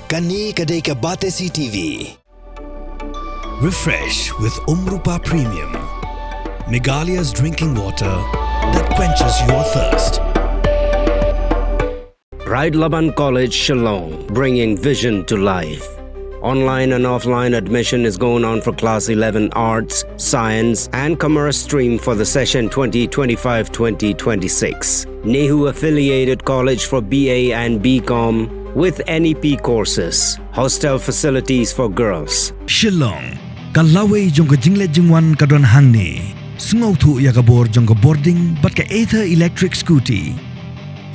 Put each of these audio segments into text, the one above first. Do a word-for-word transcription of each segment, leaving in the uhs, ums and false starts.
Kane ka dei ka Batesi T V. Refresh with Umrupa Premium, Meghalaya's drinking water that quenches your thirst. Ride Laban College, Shillong, bringing vision to life. Online and offline admission is going on for Class eleven Arts, Science, and Commerce stream for the session twenty twenty-five twenty twenty-six. NEHU affiliated college for B A and B Com with N E P courses. Hostel facilities for girls. Shillong, ka lawei jong ka jingleit jingwan ka don hangne. Sngewthuh ïa ka bor jong ka bording bad ka Ather electric scooty.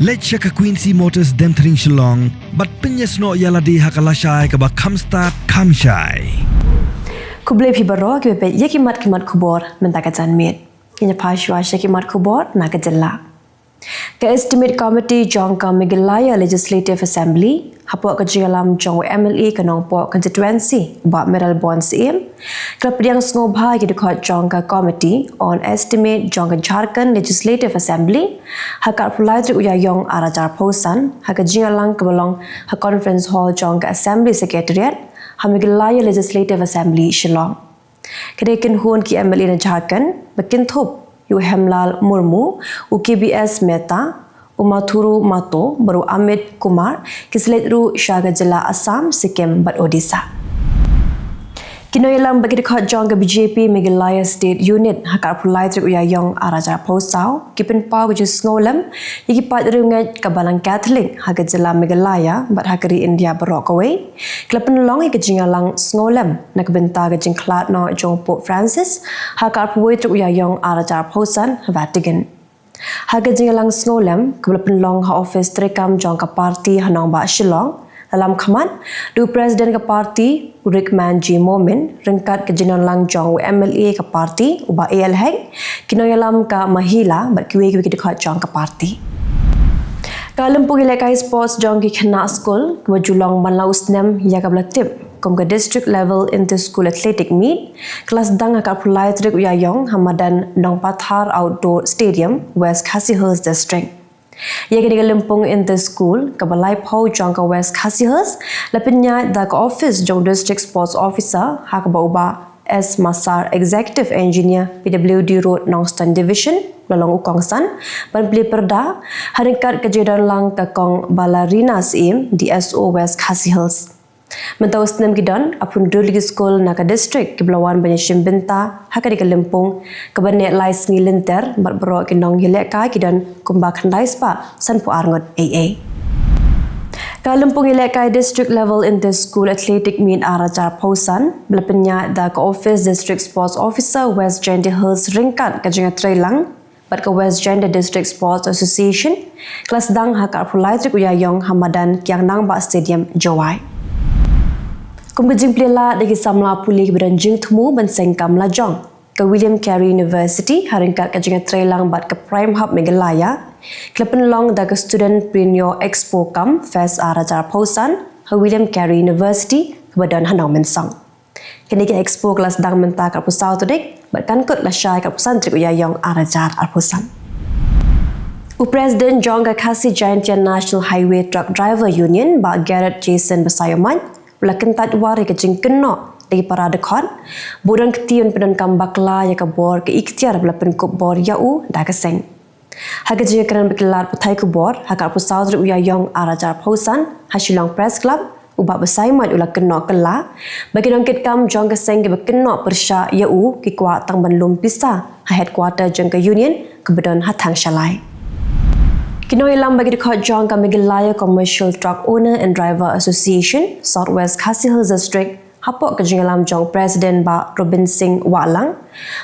Leit sha ka Quincy Motors Demthring Shillong bad pynïasnoh ïa lade ha ka lashai kaba kham stad kham shai. Khublei phi baroh kiba peit ïa ki mat ki mat khubor mynta ka janmiet. Ngin ïa phai shuwa sha ki mat khubor na ka jylla. Ka Estimate Committee jong ka Meghalaya Legislative Assembly, hapoh ka jingïalam jong u M L A ka Nongpoh Constituency, Bah Mayralborn Syiem, ka la pdiang sngewbha ïa ki dkhot jong ka Committee on Estimate jong ka Jharkhand Legislative Assembly ha ka arphew lai tarik u Ïaïong arhajar arphew san, ha ka jingïalang kaba long ha Conference Hall jong ka Assembly Secretariat ha Meghalaya Legislative Assembly, Shillong. Ka dei kynhun ki M L A na Jharkhand ba kynthup ïa u Hemlal Murmu, u K B S Mehta, u Mathuru Mahto bad u Amit Kumar, ki sa leit ruh sha ka jylla Assam, Sikkim bad Odisha. Ki nongïalam bad ki dkhot jong ka B J P Meghalaya State Unit ha ka arphew lai tarik u Ïaïong arhajar arphew saw ki pynpaw ka jingsngewlem ïa ki paid riewngeit ka Balang Katholik ha ka jylla Meghalaya bad ha ka ri India baroh kawei. Ka la pynlong ïa ka jingïalang sngewlem na ka bynta ka jingkhlad noh jong u Pope Francis ha ka arphew wei tarik u Ïaïong arhajar arphew san ha Vatican. Ha ka jingïalang sngewlem kaba la pynlong ha ophis treikam jong ka party ha nongbah Shillong, la lam khmat da u President ka party, u Rickman G Momin, ryngkat ka jingdonlang jong u M L A ka party, u Bah A L Hek, ki nongïalam ka Mahila bad kiwei kiwei ki dkhot jong ka party. Ka lympung ïalehkai sports jong ki khynnah skul kaba ju long man la u snem ïa kaba la tip kum ka District Level Inter School Athletic Meet, ka la sdang ha ka arphew lai tarik u Ïaïong ha madan Nongpathar Outdoor Stadium, West Khasi Hills District. Ïa kane ka lympung inter school kaba laiphew jong ka West Khasi Hills la pynïaid da ka ophis jong District Sports Officer ha kaba u Bah S Massar, Executive Engineer, P W D Road, Nongstoiñ Division, u la long u kongsan ban plie pyrda ha ryngkat ka jingdonlang ka Kong Balarina Syiem, D S O West Khasi Hills. Mynta u snem ki don arphew hynriew tylli ki skul na ka district kiba la wan ban ïashim bynta ha kane ka lympung kaba neh lai sngi lynter bad baroh ki nongïalehkai ki don kumba khyndai spah sanphew ar ngut eiei. Ka lympung ïalehkai District Level Inter School Athletic Meet arhajar arphew san ba la pynïaid da ka ophis District Sports Officer West Jaintia Hills ryngkat ka jingïatreilang bad ka West Jaintia District Sports Association, ka la sdang ha ka arphew lai tarik u Ïaïong ha madan Kiang Nangbah Stadium, Jowai. Kum ka jingplie lad da ki samla pule kiba don jingthmu ban seng kam lajong, ka William Carey University ha ryngkat ka jingïatreilang bad ka Prime Hub Meghalaya, ka la pynlong da ka Studentpreneur Expo cum Fest arhajar arphew san ha William Carey University kaba don ha Nongmynsong. Kane ka expo ka la sdang mynta ka arphew saw tarik bad kan kut lashai ka arphew san tarik u Ïaïong arhajar arphew san. U President jong ka Khasi Jaintia National Highway Truck Driver Union, Bah Garrett Jason Basaiawmoit, u la kyntait war ïa ka jingkynnoh da ki para dkhot ba u don kti ban pyndonkam bakla ïa ka bor ka iktiar ba la pynkup bor ïa u da ka seng. Ha ka jingïakren bad ki lad pathai khubor ha ka arphew saw tarik u Ïaïong arhajar arphew san ha Shillong Press Club, u Bah Basaiawmoit u la kynnoh kylla ba ki nongkitkam jong ka seng kiba kynnoh pyrshah ïa u ki kwah tang ban lum pisa ha headquarter jong ka union kaba don ha Thangshalai. Ki nongïalam bad ki dkhot jong ka Meghalaya Commercial Truck Owner and Driver Association, South West Khasi Hills District, hapoh ka jingïalam jong u President Bah Robin Singh Wahlang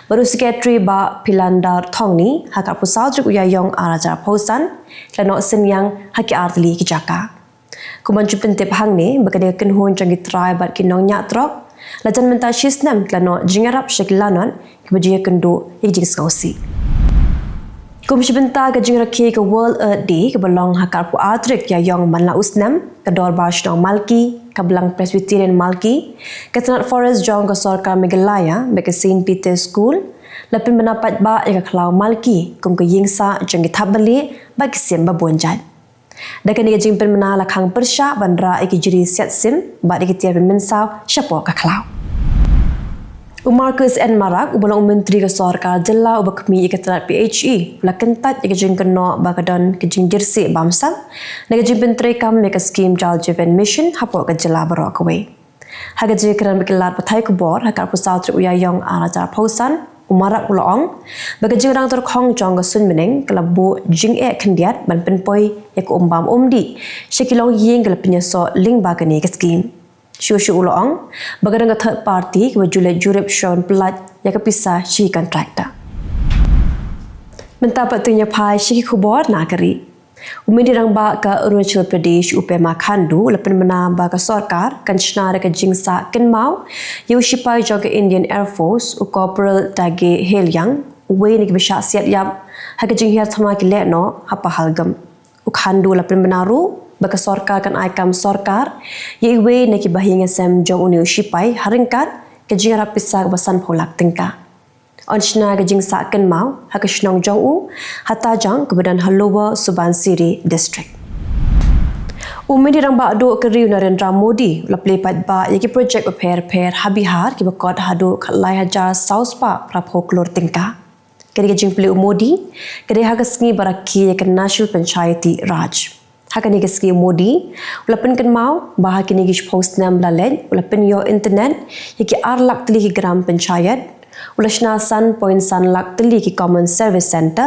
bad u Secretary Bah Philander Thongni, ha ka arphew saw tarik u Ïaïong arhajar arphew san, ki la noh synñiang ha ki artylli ki jaka. Kum ban shu pyntip hangne ba kane ka kynhun jong ki trai bad ki nongñiah trok, la jan mynta shi snem ki la noh jingïarap sha ki lanot kiba ju ïakynduh ïa ki jingsngewsih. Kum shi bynta ka jingrakhe ka World Earth Day kaba long ha ka arphew ar tarik Ïaïong man la u snem, ka Dorbar Shnong Malki, ka Balang Presbyterian Malki, ka tnat Forest jong ka Sorkar Meghalaya bad ka Saint Peter's School la pynbna paidbah ïa ka khlaw Malki kum ka ïingsah jong ki thapbalieh bad ki sim babun jait. Da kane ka jingpynbna la khang pyrshah ban rah ïa ki jri siat sim bad ïa ki tiar pynmynsaw shapoh ka khlaw. U Marcuise N Marak, uba long u Myntri ka sorkar jylla uba khmih ïa ka tnat P H E, u la kyntait ïa ka jingkynnoh ba ka don ka jingjyrsieh bamsap na ka jingpyntreikam ïa ka skhim Jal Jeevan Mission hapoh ka jylla baroh kawei. Ha ka jingïakren bad ki lad pathai khubor ha ka arphew saw tarik u Ïaïong arhajar arphew san, u Marak u la ong ba ka jingrang tyrkhong jong ka suiñ bneng ka la buh jingeh khyndiat ban pynpoi ïa ka um bam um dih sha ki longïing kiba la pynïasoh lyngba kane ka skhim. Shuh shuh u la ong ba ka don ka third party kaba ju leit jurip shwa ban pyllait ïa ka pisa sha ki contractor. Mynta pat to ngin ïa phai sha ki khubor na ka ri. U Myntri Rangbah ka Arunachal Pradesh, u Pema Khandu, u la pynbna ba ka sorkar kan shna da ka jingsah kynmaw ïa u shipai jong ka Indian Air Force, u Corporal Dage Heliang, uwei na kiba shah siat ïap ha ka jinghiar thma ki lehnoh ha Pahalgam. U Khandu u la pynbna ruh ba ka sorkar kan ai kam sorkar ïa iwei na ki bahaïing hasem jong une u shipai ha ryngkat ka jingïarap pisa kaba sanphew lak tyngka. Yn shna ka jingsah kynmaw ha ka shnong jong u ha Tajang kaba don ha Lower Subansiri District. U Myntri Rangbah Duh ka ri, u Narendra Modi, u la plie paidbah ïa ki projek bapher bapher ha Bihar kiba kot haduh khatlai hajar saw spah phraphew klur tyngka. Kane ka jingplie u Modi ka dei ha ka sngi ba rakhe ïa ka National Panchayati Raj. Ha kane ka sngi u Modi u la pynkynmaw ba ha kine ki shiphew snem ba la leit u la pynïoh internet ïa ki ar lak tylli ki gram panchayat, u la shna san point san lak tylli ki common service centre,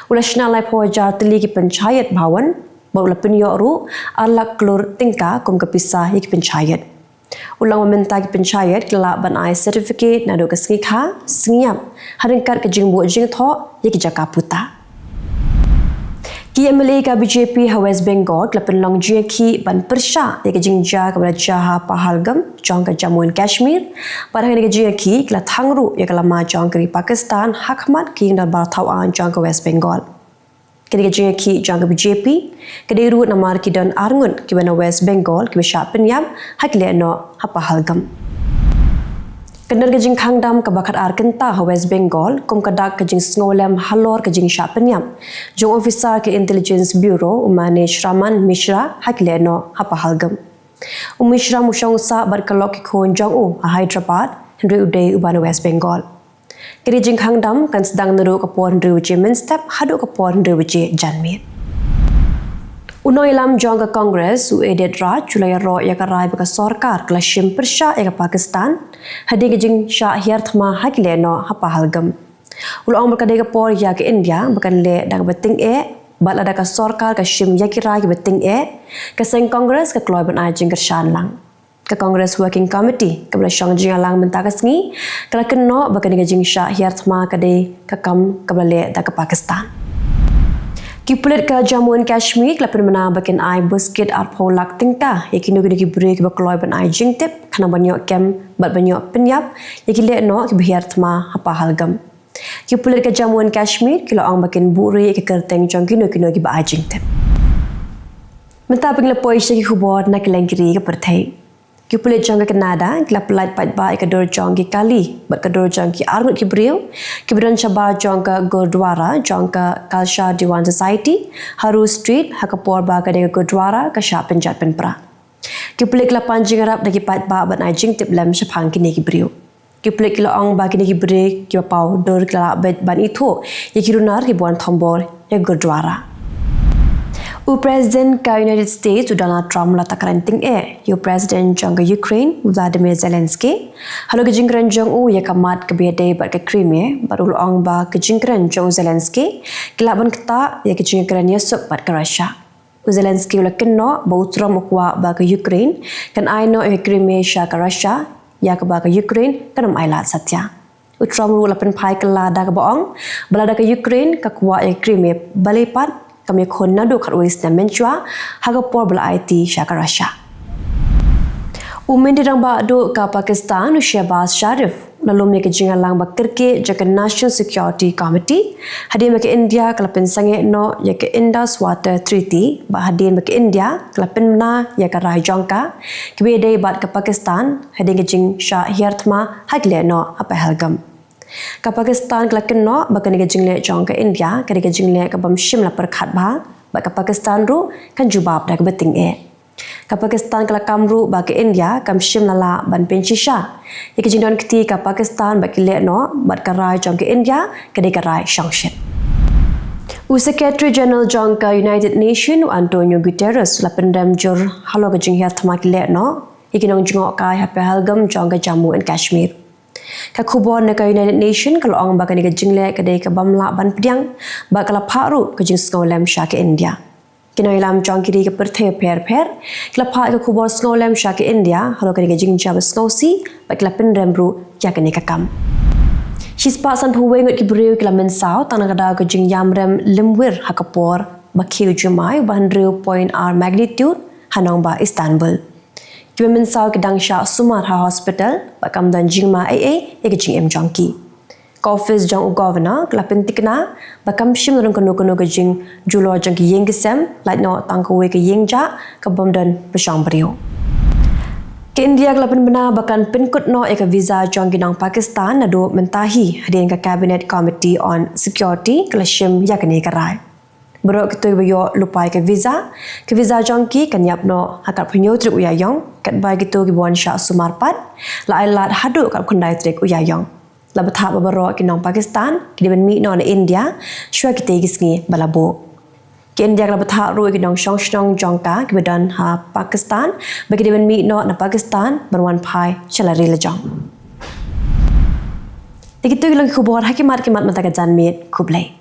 u la shna laiphew hajar tylli ki panchayat bhawan, bad u la pynïoh ruh ar lak klur tyngka kum ka pisa ïa ki panchayat. U la ong ba mynta ki panchayat ki la lah ban ai certificate naduh ka sngi kha, sngi ïap, ha ryngkat ka jingbuh jingthoh ïa ki jaka puta. Ki M L A ka B J P ha West Bengal ki la pynlong jingïakhih ban pyrshah ïa ka jingjia kaba la jia ha Pahalgam jong ka Jammu and Kashmir. Bad ha kane ka jingïakhih ki la thang ruh ïa ka lama jong ka ri Pakistan ha khmat ka ïing dorbar thaw aiñ jong ka West Bengal. Kane ka jingïakhih jong ka B J P ka dei ruh namar ki don arngut kiba na West Bengal kiba shah pynïap ha ki lehnoh ha Pahalgam. Kan don ka jingkhang dam kaba khatar kynta ha West Bengal kum ka dak ka jingsngewlem halor ka jingshah pynïap jong u officer ka Intelligence Bureau, u Manish Raman Mishra, ha ki lehnoh ha Pahalgam. U Mishra u shong sah bad ka lok ki khun jong u ha Hyderabad, hynrei u dei uba na West Bengal. Kane ka jingkhang dam kan sdang naduh ka por hynriew baje mynstep haduh ka por hynriew baje janmiet. U nongïalam jong ka Congress, u Hridayesh Raj, u la ïaroh ïa ka rai ba ka sorkar ka la shim pyrshah ïa ka Pakistan hadien ka jingshah hiar thma ha ki lehnoh ha Pahalgam. U la ong ba ka dei ka por ïa ka India ba kan leh da kaba tyngeh, bad lada ka sorkar ka shim ïa ki rai kiba tyngeh, ka seng Congress ka kloi ban ai jingkyrshan lang. Ka Congress Working Committee kaba la shong jingïalang mynta ka sngi ka la kynnoh ba kane ka jingshah hiar thma ka dei ka kam kaba la leh da ka Pakistan. Ki pulit ka Jammu and Kashmir ki la pynbna ba kin ai buskit arphew lak tyngka ïa kino kino ki briew kiba kloi ban ai jingtip khnang ban ïoh kem bad ban ïoh pynïap ïa ki lehnoh kiba hiar thma ha Pahalgam. Ki pulit ka Jammu and Kashmir ki la ong ba kin buhrieh ïa ki kyrteng jong kino kino kiba ai jingtip. Mynta phi la poi sha ki khubor na kylleng ki ri ka pyrthei. Ki pulit jong ka Canada ki la pyllait paidbah ïa ka dur jong ki kali bad ka dur jong ki arngut ki briew kiba don shabar jong ka Gurdwara jong ka Khalsa Diwan Society ha Rue Street ha ka por ba kane ka Gurdwara ka shah pynjot pynpra. Ki pulit ki la pan jingïarap da ki paidbah ban ai jingtip lem shaphang kine ki briew. Ki pulit ki la ong ba kine ki briew kiba paw dur ki la lah beit ban ithuh ïa ki runar kiba wan thombor ïa ka Gurdwara. U President ka United States, u Donald Trump, u la takren tyngeh ïa u President jong ka Ukraine, u Vladimir Zelensky, halor ka jingkren jong u ïa ka mat kaba ïadei bad ka Crimea, bad u la ong ba ka jingkren jong u Zelensky ka lah ban ktah ïa ka jingkren ïasuk bad ka Russia. U Zelensky u la kynnoh ba u Trump u kwah ba ka Ukraine kan ai noh ïa ka Crimea sha ka Russia, ïa kaba ka Ukraine kan ym ailad satia. U Trump ruh u la pynphai kylla da kaba ong ba lada ka Ukraine ka kwah ïa ka Crimea balei pat kam ïakhun naduh khatwei snem mynshuwa ha ka por ba la aiti sha ka Russia. U Myntri Rangbah Duh ka Pakistan, u Shehbaz Sharif, u la lum ïa ka jingïalang ba kyrkieh jong ka National Security Committee hadien ba ka India ka la pynsangeh noh ïa ka Indus Water Treaty, bad hadien ba ka India ka la pynbna ïa ka rai jong ka kaba ïadei bad ka Pakistan hadien ka jingshah hiar thma ha ki lehnoh ha Pahalgam. Ka Pakistan ka la kynnoh ba kane ka jingleh jong ka India ka dei ka jingleh kabym shym la pyrkhat bha. bad ka Pakistan ruh kan jubab da kaba tyngeh. Ka Pakistan ka la kam ruh ba ka India kam shym la lah ban pynshisha ïa ka jingdon kti ka Pakistan bad ki lehnoh bad ka rai jong ka India ka dei ka rai shongshit. U Secretary General jong ka United Nation, u Antonio Guterres, u la pynrem jur halor ka jinghiar thma ki lehnoh ïa ki nongjngohkai ha Pahalgam jong ka Jammu and Kashmir. Ka khubor na ka United Nation ka la ong ba kane ka jingleh ka dei ka bym lah ban pdiang bad ka la phah ruh ka jingsngewlem sha ka India. Ki nongïalam jong ki ri ka pyrthei pher pher ki la phah ka khubor sngewlem sha ka India halor kane ka jingjia ba sngewsih bad ki la pynrem ruh ïa kane ka kam. Shispah sanphew wei ngut ki briew ki la mynsaw tang na ka daw ka jingïamrem limwir ha ka por ba khiew jumai ba hynriew point ar magnitude ha nongbah Istanbul. Kiba mynsaw ki dang shah sumar ha hospital bad kam don jingma ei ei ïa ka jingim jong ki. Ka office jong u Governor ka la pyntikna ba kam shym don kano kano ka jingjulor jong ki ïing ki sem, lait noh tang kawei ka ïing jah ka bym don ba shong briew. Ka India ka la pynbna ba kan pynkut noh ïa ka visa jong ki nong Pakistan naduh mynta hi hadien ka Cabinet Committee on Security ka la shim ïa kane ka rai. Baroh kito kiba ïoh lypa ïa ka visa, ka visa jong ki kan ïap noh ha ka arphew hynñiew tarik u Ïaïong, katba kito kiba wan shah sumar pat la ai lad haduh ka arphew khyndai tarik u Ïaïong. La bthah ba baroh ki nong Pakistan ki dei ban mih noh na India shuwa kitei ki sngi ba la buh. Ka India ka la bthah ruh ïa ki nongshong shnong jong ka kiba don ha Pakistan ba ki dei ban mih noh na Pakistan ban wan phai sha la ri la jong. Te kito ki long ki khubor ha ki mat ki mat mynta ka janmiet. Khublei.